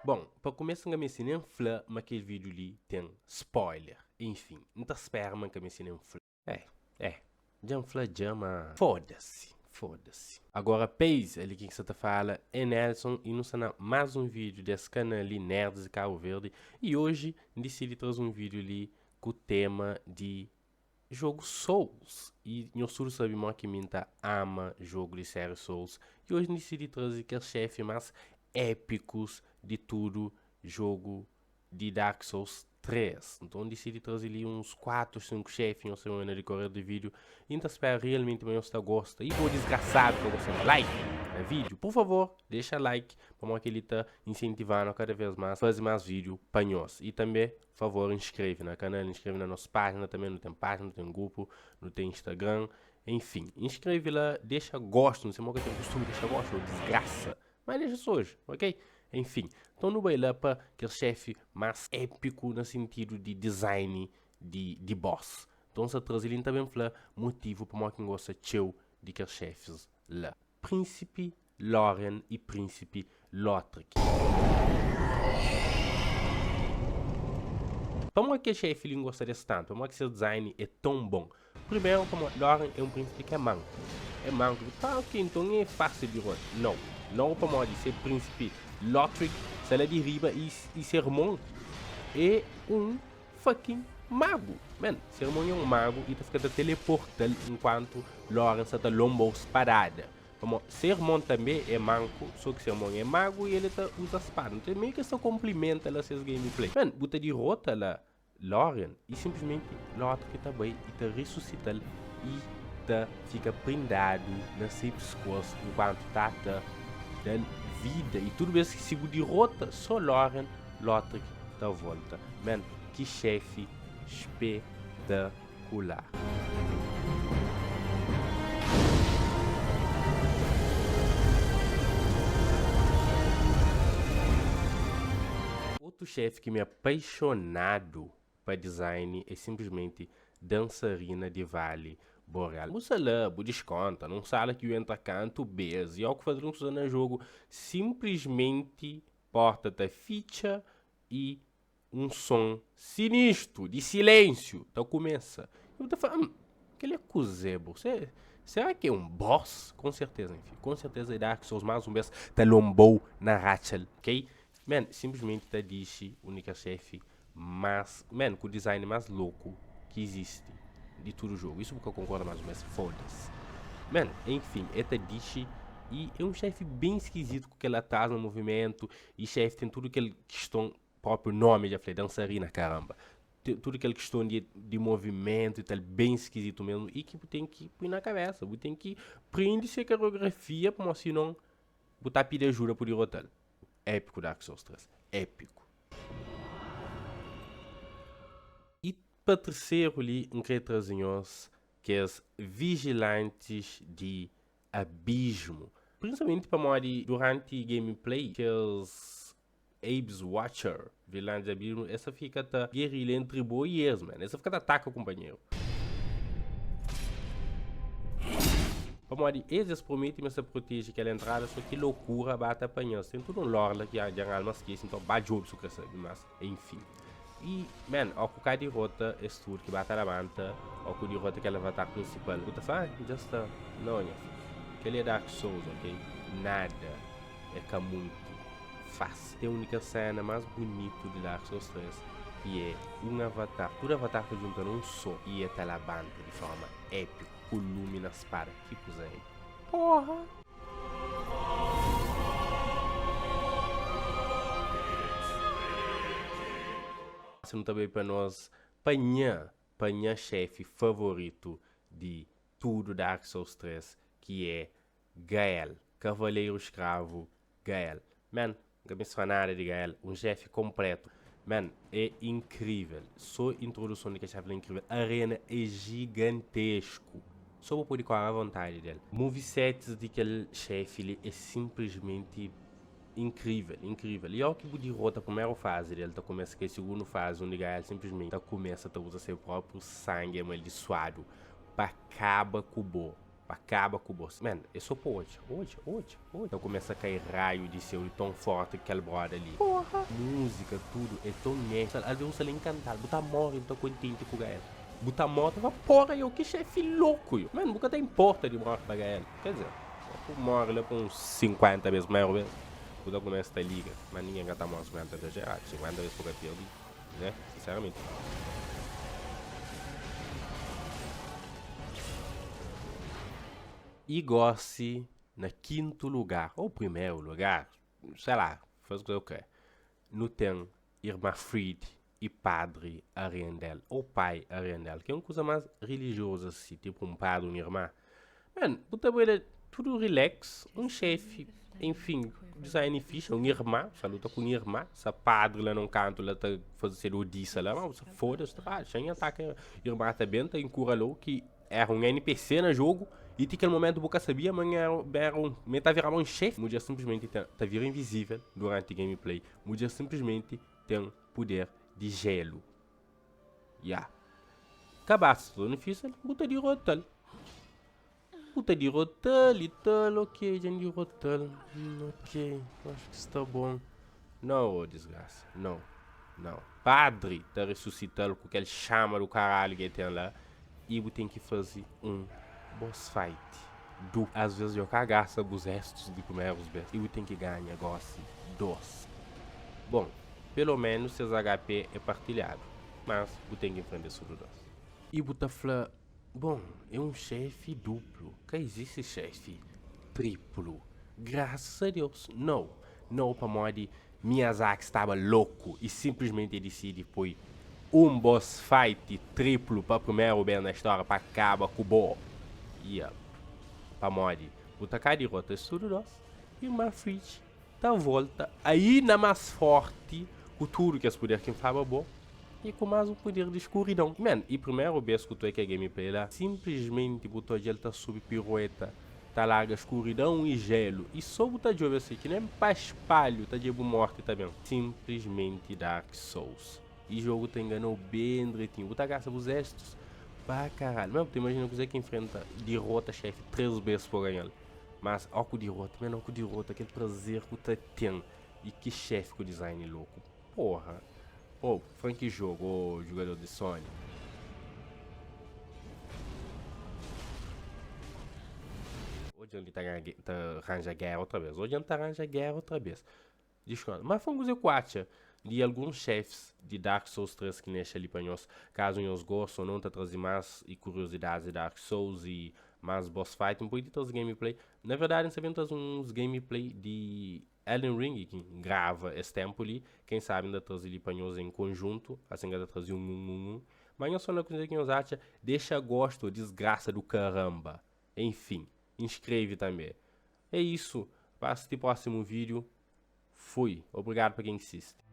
Bon, pa kumesa N ka meste nen fla ma kel vídiu li ten spoiler. Enfin, N ta spera ma N ka meste nen fla. É, é, dja N fla dja ma. Foda-se, foda-se. Agora Pace, ali ken ki sa ta fala é Nelson y nu sta na más un vídiu des kanal li Nerds di Cabo Verde y oji N disidi traze un vídiu li ku tema di jogu Souls y nhos tudu sabe mo ki mi N ta ama jogu di série Souls y oji N disidi traze kes xefi más épikus di tudu jogu di Dark Souls 3. Nton N disidi traze li uns 4 ou 5 xefi, nhos ta ben na dikorer di vídiu y N ta spera realmenti ma nhos ta gosta. Y bo disgrasadu ka gosta di like na vídiu, pur favor dexa like pamodi kel-li ta insentiva-nu kada vez más faze más vídiu pa nhos. Y tanbe favor inskreve na kanal, inskreve na nos pájina tanbe, nu ten pájina, nu ten grupu, nu ten Instagram, enfin, inskreve la, dexa gostu, nu sen mo ka ten kustumi dexa gostu, disgrasa. Má dexa sô oji, ok? Enfin, nton nu bai la pa kel xéfi más épiku na sintidu di design di di boss. Nton N sta traze li, N ta ben fla motivu pamodi ki N gosta txeu di kel xéfis la. Prínsipi Lórien i Prínsipi Lótrik. Pamodi ki kel xéfi li N gosta di es tantu? Pamodi ki ses design é ton bon? Primeru, pamodi Loren é un prínsipi ki é manku. É manku di pa ok, nton é fásil di rota. Nau. Nau pamodi se prínsipi Lothric sta la di riba i i se irmon é un fucking magu. Man, se irmon é un magu i ta fika ta teleporta-l enkuantu Loren sta ta lonba-u spadada. Pamodi se irmon tanbe é manku, so ki se irmon é magu i el ta uza spada. Nton meio ki es ta konplimenta la ses gameplay. Man, bu ta dirota la Lorian e sinplismenti Lothar ki ta bai i ta risusita-l i ta fika prindadu na se piskos enkuantu ta ta da-l vida i tudu bes ki si bu dirota so Lorian, Lothric ta volta. Man, ki xefi spetakular! Otu xefi ki mi apaixonadu pa design é sinplismenti dansarina di Vale Boreal. Bu sta la, bu diskonta nun sala ki u entra kantu bes i ó ku faze un kuza na jogu, sinplismenti porta ta fitxa i un son sinistru di silensiu ta kumesa. I bu ta fla, Hum, kel-li é kuzê bo? Será ki é un boss? Kon serteza, nha fidju, kon serteza é Dark Souls más un bes ta lonba-u na ratxa-l, ok? Man, simplesmenti ta dixi unika xefi mas, man, ku design mas loku ki izisti di tudu jogu. Isu bu ka konkorda mas mes, foda-se. Man, enfin, e ta dixi i é un xefi ben skizitu ku kel atrazu na movimentu i xefi ten tudu kel kiston, propriu nomi dja fla, é dansarina, karamba. Tudu kel kiston di di movimentu i tal, ben skizitu mesmu i ki bu ten ki pui na kabesa, bu ten ki prende se koreografia pamodi sinon bu ta pidi ajuda pa dirota-l. Épico Dark Souls 3, épico. E pa terceru li N kre traze nhos kes vigilantes di abismo. Principalmente pamodi duranti gameplay kes Abe's Watcher, vigilantes di abismo, es ta fika ta guerrilha entri bo i es man, es ta fika ta ataka kunpanheru. Pamodi es es promete ma es ta proteje kel entrada so ki lokura ba ta panha-s. Ten tudu un lore la ki dja N alma skese nton ba djobe si bu kre sabe mas enfin. I man ó ku ka dirota es tudu ki ba ta labanta ó ku dirota kel avatar prinsipal bu ta fla ah dja sta. Nau nha fidju kel-li é Dark Souls ok nada é ka muntu fásil. Ten unika sena más bunitu di Dark Souls 3 ki é un avatar tudu avatar ta djunta na un so i e ta labanta di forma épiku. Ku lumi na spada ki kuza é porra. Si nu ta bai pa nos pa nha pa nha xefi favorito di tudo Dark Souls 3 ki é Gael Cavaleiro Escravo Gael Man N ka meste fla nada di Gael, un xefi konpletu. Man, é inkrivel. So introduson di kel xefi la é inkrivel. Arena é jigantesku. So bu pode kore avontadi del. Movesets di kel xefi li é sinplismenti inkrivel, inkrivel. I óki bu dirota primeru fazi del, ta kumesa kel sigundu fazi undi Gael sinplismenti ta kumesa ta uza se propriu sangi amaldisuadu pa kaba ku bo. Pa kaba ku bos. Man, é so pa odja, odja, odja, odja. Ta kumesa kai raiu di seu di ton forti ki kel broda li. Porra! Múzika, tudu, é ton nhe. Alvês bu sta la enkantadu, bu ta móre, bu ta kontenti ku Gael. Bu ta móre, ta fla, porra, yo, ki xefi loku, yo. Man, bu ka ta inporta di morti pa Gael. Ker dizer, bu móre la pa uns 50 bês, primeru bês, bu ta kumesa ta liga. Ma ningen ka ta móre 50 bês, eradu. 50 bês bu ka pirdi, né? Sinseramenti. I gósi na kintu lugar, ô primeru lugar, sei lá, faz kuzê ku krê, nu ten Irma Fried i Padri Ariandel, ô Pai Ariandel, ki é un kuza más rilijiozu asi, tipu un padri, un irma. Man, bu ta bai la tudu relax, un xefi, enfin, design fixe, un irma, sa luta ku un irma, sa padri la na un kantu la ta faze se dodisa la, ma sa foda-se, ta fla, xen ataka irma ta ben ta inkuralou ki era un NPC na jogu i ti kel momentu bu ka sabia ma era un, ma el ta viraba un xefi. Mudjer simplesmenti ten, ta vira invisível duranti gameplay, mudjer simplesmenti ten puder di jelu. Ya. Kabasa tudu difísil, bu ta dirota-l. Bu ta dirota-l i tal, ok, dja N dirota-l. Ok, acho ki sta bon. Não, oh disgrasa, não, não. Padri ta resusita-l ku kel xama du karalhu ki el ten la i bu ten ki faze un boss fight du. Às ves djo ka gasta bus restus di primerus bes i bu ten ki ganha gosi dos. Bon, Pelo menus ses HP é partilhadu, mas bu ten ki enfrenta es tudu dos. I bu ta fla, Bon, é un xefi duplu. Ka izisti xefi triplu. Grasas a Deus, nau. Nau pamodi Miyazaki staba loku i sinplismenti e disidi poi un boss fight triplu pa primeru bes na stória pa kaba ku bo. Yep. Pamodi bu ta ka dirota es tudu dos i Mafrich ta volta ainda más fórti ku tudu kes puder ki N flaba bo i ku más un puder di skuridon. Man, i primeru bês ku tu é kel gameplay la, sinplismenti bu ta odja-l ta subi pirueta, ta larga skuridon i jelu, i sô bu ta djobe asi, ki nen pa spalhu ta dje bu mórti ta ben. Sinplismenti Dark Souls. I jogu ta ingana-u ben dretinhu. Bu ta gasta bus estus pa karalhu. Man, bu ta imajina kuzê ki infrenta dirota xefi 3 bês pa ganha-l. Mas ó ku dirota, man ó ku dirota, kel prazer ku ta ten i ki xefi ku design loku, porra. Oh, fran ki jogo, oh jugador di Sony. Odja li ta ganha, ta ranja gera otra bes, odja ta ranja gera otra bes. Discorda. Ma fla un kuze ku atxa di alguns xefis di Dark Souls 3 ki nexa li pa nhos. Kazu nhos gosta ou não ta trazi mas e curiosidades di Dark Souls e mas boss fight. N pode trazi gameplay. Na verdadi n sa ben trazi uns gameplay di Elden Ring ki n grava es tempu li. Quem sabe n ta trazi li pa nhos em conjunto. Assim n ka ta trazi um um um um. Ma nhos fla na kuze ki nhos atxa. Dexa gosto desgraça do caramba. Enfim, inscreve tambe. É isso, pa assisti próximo vídeo. Fui. Obrigado pa quem que siste.